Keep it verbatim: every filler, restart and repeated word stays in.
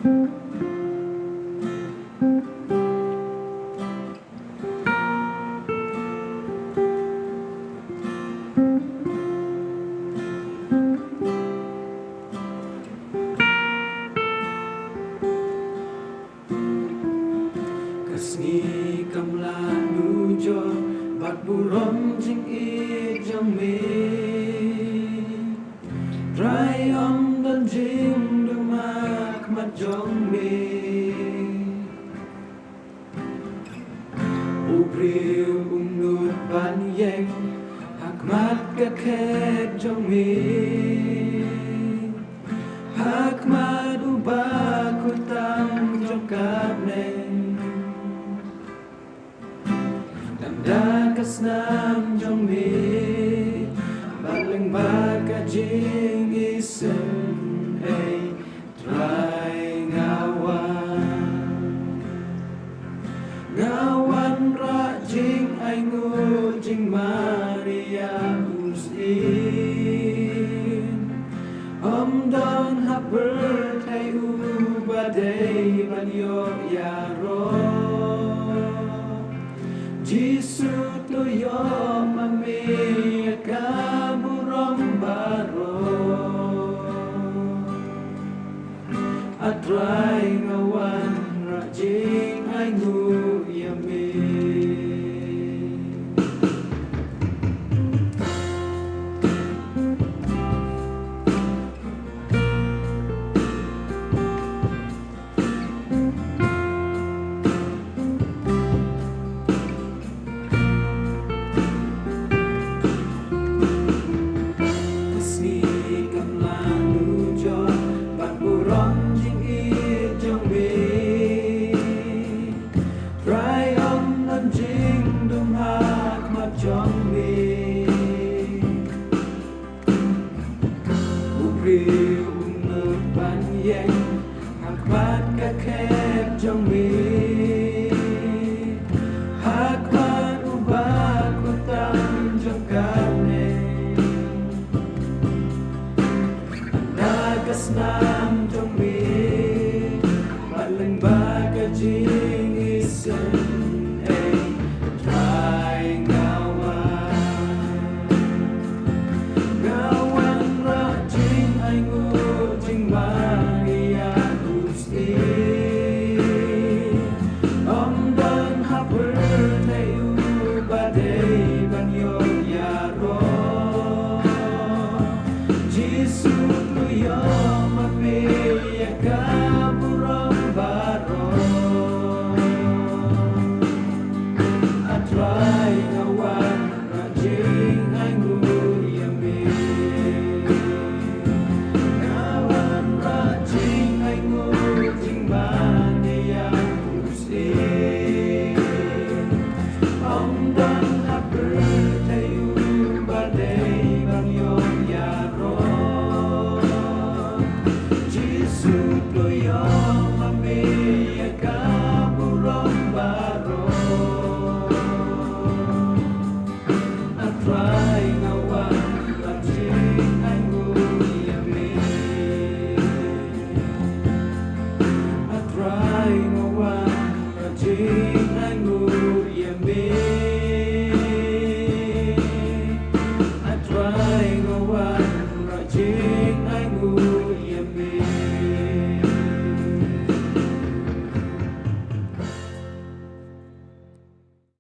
Ka sngi kam lah nujor bad burom jingïeit jong me. Trai, ym don jingdum ha khmat jong me. U briew um nud ban ïeng ha khmat ka khet jong me, ha khmat u bakhuid tam jong ka bneng. Tang da ka snam jong me, bad lyngba ka jingisynei, Trai, nga wan. Nga wan rah jingainguh jingmane ïa u syiem. Ym don ha pyrthei uba dei ban ïoh ïaroh. Jisu, to ïoh ma me ïa ka burom baroh. A Trai, nga wan rah jingainguh ïa me. Ka sngi kam lah nujor bad burom jingïeit jong me. Trai, ym don jingdum ha khmat jong me. U briew um nud ban ïeng ha khmat ka khet jong me, ha khmat u bakhuid tam jong ka bneng. Tang da ka snam jong me, bad lyngba ka jingisynei, Trai, nga wan. Nga wan rah jingainguh jingmane ïa u syiem. Ym don ha pyrthei uba dei ban ïoh ïaroh. Jisu, to ïoh ma me ïa ka burom baroh. A Trai, nga wan rah jingainguh ïa me. Nga wan rah jingainguh jingmane ïa u syiem. Ym don ha pyrthei uba dei ban ïoh ïaroh. Jisu, to ïoh ma me